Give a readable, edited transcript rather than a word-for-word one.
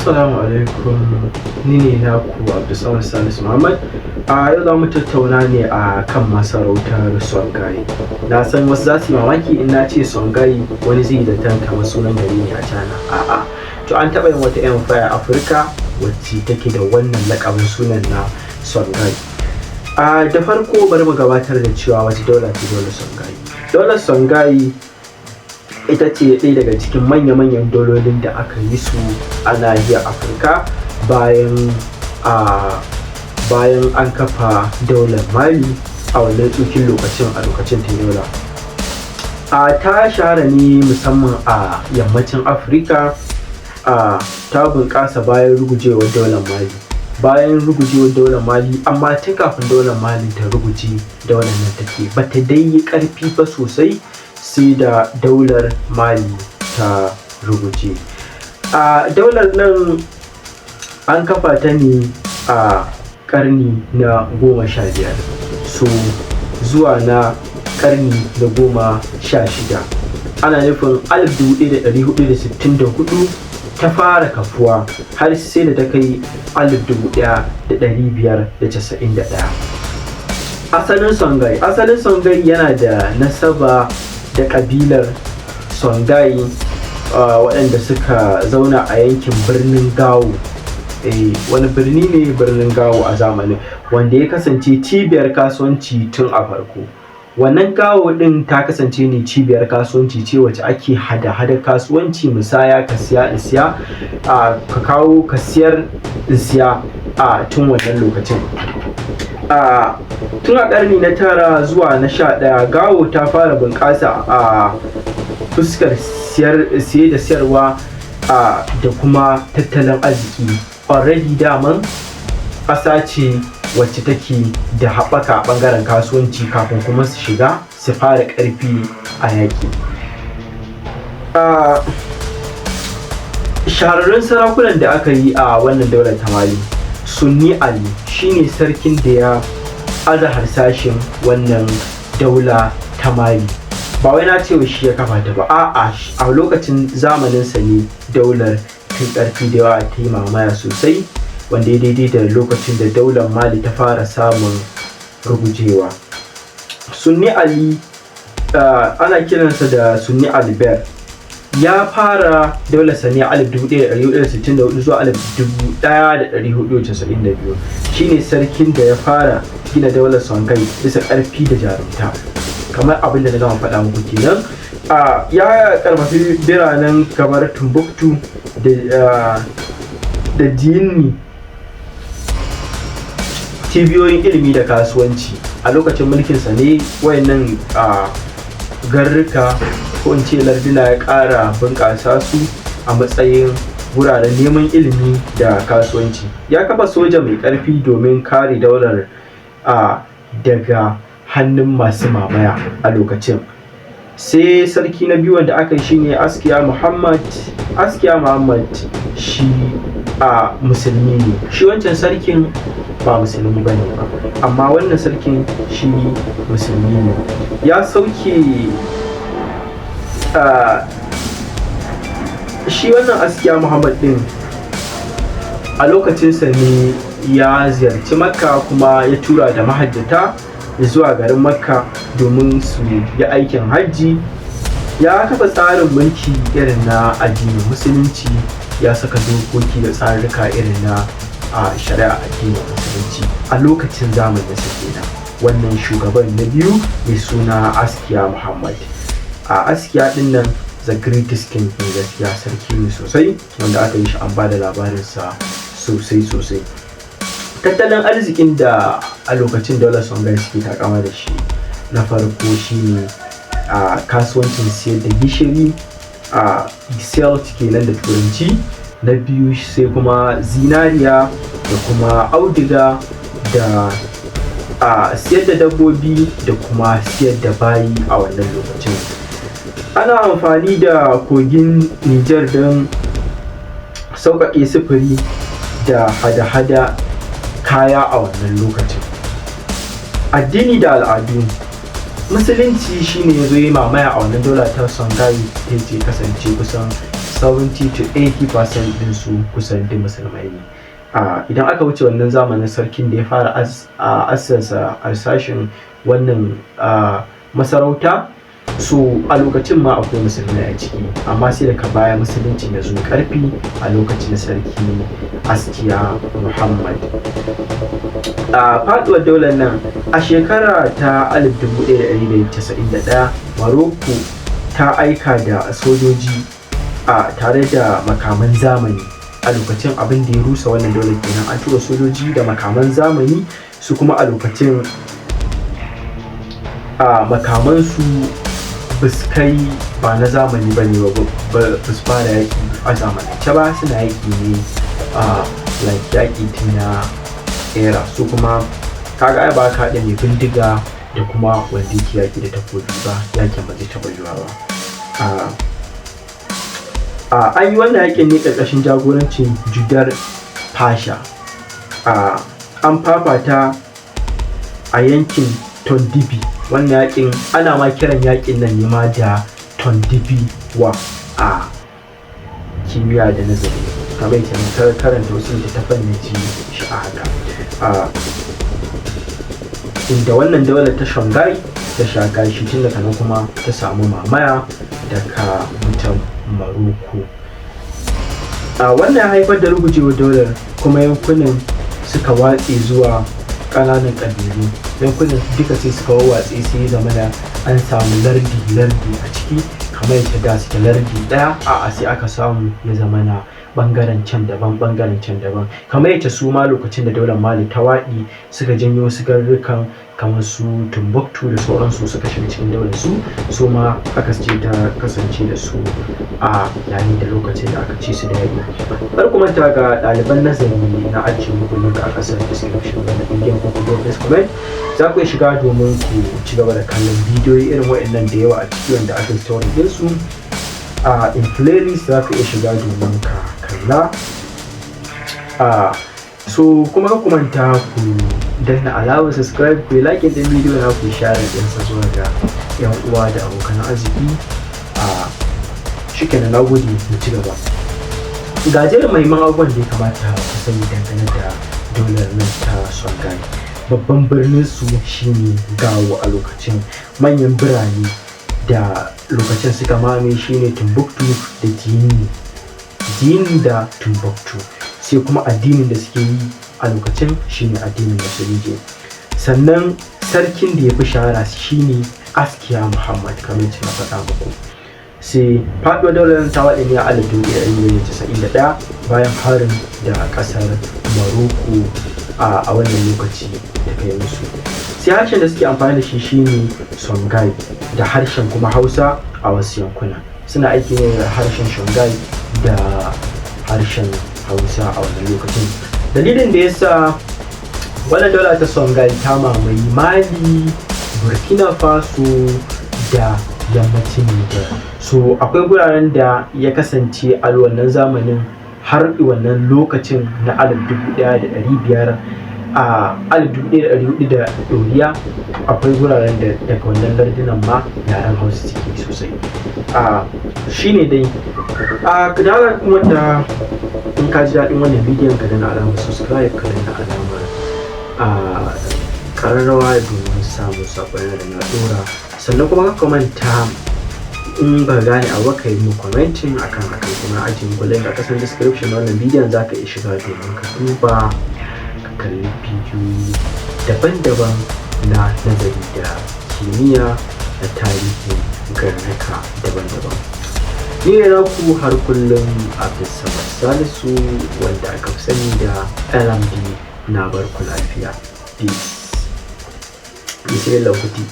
Assalamu alaikum, ni ne naku Abdulsamad Salisu Muhammad. A yau za mu tattauna ne a kan masarautar Songhai. Na san wasu za su yi mamaki in na ce Songhai, wani zai zaton kamar sunan gari ne a China. A'a. To, an taɓa yin wata empire a Afirka wacce take da wannan laƙabin sunan na Songhai. A da farko, bari mu gabatar da cewa wace daula ce daular Songhai. Daular Songhai ita ce ɗaya daga cikin manya-manyan daulolin da aka yi su a nahiyar Afirka bayan an kafa daular Mali a wannan tsukin lokacin, a lokacin ta daula. A ta shahara ne musamman a yammacin Afirka. A ta bunƙasa bayan rugujewar daular Mali. Bayan rugujewar daular Mali, amma tun kafin daular Mali ta ruguje daular nan take, bata dai yi ƙarfi ba sosai sai da daular Mali ta ruguje. A daular nan an kafa ta ne a ƙarni na 15 so zuwa na ƙarni na 16. Ana nufin 1464 ta fara kafuwa har sai da ta kai 1591. Asalin Songhai. Asalin Songhai yana da nasaba da ƙabilar Songhai, waɗanda suka zauna a yankin birnin Gao. Wani birni ne birnin Gao a zamanin, wanda ya kasance cibiyar kasuwanci tun a farko. Wannan Gao ɗin ta kasance ne cibiyar kasuwanci ce wacce ake hada-hadar kasuwanci, musaya, ka siya in siya, ka kawo ka siyar in siya a tun wannan lokacin. Tun a ƙarni na 9 zuwa na 11, Gao ta fara bunƙasa a fuskar siye da siyarwa da kuma tattalin arziki. Already daman ƙasa ce wacce take da haɓaka a ɓangaren kasuwanci kafin kuma su shiga su fara ƙarfi a yaƙi. Shahararrun sarakunan da aka yi a wannan daular ta Mali: Sunni Ali shine sarkin da ya aza harsashin wannan daula ta Mali. Ba wai na ce shi ya kafa ta ba, a'a, a lokacin zamaninsa ne daular ta ƙarfi da yawa, ta yi mamaya sosai, wanda ya daidai da lokacin da daular Mali ta fara samun rugujewa. Sunni Ali, ana kiransa da Sunni Alber, ya fara daular sa ne 1464 zuwa 1492. Shine sarkin da ya fara gina daular Songhai bisa ƙarfi da jarumta, kamar abin da na gama faɗa muku kenan. Ya karfafi biranen kamar Timbuktu da Jini, cibiyoyin ilimi da kasuwanci. A lokacin mulkinsa ne wayannan garruka, ko in ce larduna, ya ƙara bunƙasa su a matsayin wuraren neman ilimi da kasuwanci. Ya kafa soja mai ƙarfi domin kare daular daga hannun masu mamaya a lokacin. Sai sarki na biyu wanda aka yi shine Askiya Muhammad. Askiya Muhammad shi a musulmi ne. Shi wancan sarkin ba musulmi ba ne ba, amma wannan sarkin shi musulmi ne. Ya sauke shi wannan Askiya Muhammad din, a lokacinsa ne ya ziyarci Makka kuma ya tura da mahajjata zuwa garin Makka domin su yi aikin hajji. Ya kafa tsarin mulki irin na addinin Musulunci, ya saka dokoki da tsarurruka irin na a shari'a addinin Musulunci a lokacin zamanin sa kenan, wannan shugaban na biyu mai suna Askiya Muhammad. A Askiya din nan, the greatest king ne gaskiya, sarki ne sosai wanda aka yi shi, an ba da labarinsa sosai sosai. Tattalin arzikin da a lokacin daular Songhai suke takama da shi, na farko shine a kasuwancin siyar da gishiri, a salt kenan da Turanci. Na biyu sai kuma zinariya da kuma auduga da a siyar da dabbobi da kuma siyar da bayi. A wannan lokacin ana amfani da kogin Nijar don sauƙaƙe sufuri da hada-hada kaya a wannan lokacin. Addini da al'adu: Musulunci shine ya zo yi mamaya a wannan daula ta Songhai, ta ce kasance kusan 70 to 80% ɗinsu kusan duk Musulmai ne. Idan aka wuce wannan zamanin, sarkin da ya fara assasa harsashin wannan masarauta, so a lokacin ma akwai Musulmai a ciki, amma sai daga baya Musulunci ya zo karfi a lokacin Sarki Askiya Muhammad. A faduwar daular nan a shekara ta 1191, Maroko ta aika da sojoji a tare da makaman zamani. A lokacin, abin da ya rusa wannan daular kenan. An tura sojoji da makaman zamani, su kuma a lokacin a makamansu ba su kai ba na zamani ba ne, ba su fara yaƙi a zamanance ba. Suna yaƙi ne a like yaƙi tun na era. Su kuma kaga ai ba ka haɗa mai bindiga da kuma wanda yake yaƙi da takobi ba, yaƙin ba zai taɓa yiwuwa ba. An yi wannan yaƙin ne ƙarƙashin jagorancin Judar Pasha. An fafata a yankin Tondibi. Wannan yaƙin ana ma kiran yaƙin nan ne ma da Tondibi War a kimiyya da nazari, kamar yadda na karanta wasu littattafan na ji shi a haka, inda wannan daular ta Songhai ta sha kashi tun daga nan, kuma ta samu mamaya daga mutan Maroko. A wannan ya haifar da rugujewar daular, kuma yankunan suka watse zuwa ƙananan ƙabilu. Yankunan duka sai suka wawwatse, sai ya zamana an samu lardi-lardi a ciki. Kamar yadda da suke lardi ɗaya, a'a, sai aka samu ya zamana ɓangaren can daban, ɓangaren can daban, kamar yadda su ma lokacin da daular Mali ta waɗi suka janyo wasu garurukan kamar su Timbuktu da sauransu suka shiga cikin daular su. Su ma haka ce ta kasance da su a yayin da lokacin da aka ci su da yaƙi. Kar ku manta, ga ɗaliban nazari, na ajiye muku link a ƙasar description na bidiyon ko ku first comment, za ku iya shiga domin ku ci gaba da kallon bidiyoyi irin waɗannan da yawa a ciki wanda aka yi story ɗinsu a in playlist. Za ka iya shiga domin ka kalla a. So kuma ka manta ku danna alamar subscribe, ku yi like din bidiyo na, ku share ɗinsa zuwa ga yan uwa da abokan arziki. A shikenan, na gode, mu ci gaba. Ga jerin muhimman abubuwan da ya kamata ku sani dangane da daular nan ta Songhai. Babban birnin su shine Gawo a lokacin. Manyan birane da lokacin suka mame shine Timbuktu da Jini, Jini da Timbuktu. Sai kuma addinin da suke yi a lokacin shine addinin Musulunci. Sannan sarkin da ya fi shahara shine Askiya Muhammad, kamar yadda na faɗa muku. Sai faɗuwar daular ta waɗe ne a 1191 bayan harin da ƙasar Maroko a wannan lokaci da kai musu. Sai harshen da suke amfani da shi shine Songhai da harshen kuma Hausa a wasu yankuna. Suna aiki ne da harshen Songhai da harshen Hausa a wannan lokacin. Dalilin da yasa wannan daula ta Songhai ta mamaye Mali, Burkina Faso da yammacin Niger. So akwai guraren da ya kasance a wannan zamanin, har wannan lokacin na 1500 a 1400 da ɗoriya, akwai guraren da daga wannan lardunan ma yaren Hausa suke sosai. A shine dai a da kuma da in ka ji daɗin wannan bidiyon, ka danna alamar subscribe, ka danna alamar a ƙararrawa domin samun saƙon da na ɗora. Sannan kuma ka manta, in ba gane abu, ka yi mu commenting akan akan kuma ajiye muku link a kasan description na wannan bidiyon. Za ka iya shiga domin ka duba, ka kalli bidiyoyi daban-daban na nazari da kimiyya da tarihin garnuka daban-daban. Ni ne naku har kullum, Abdulsamad Salisu, wanda aka fi sani da LMD. Na bar ku lafiya. Peace. Bismillah kuti.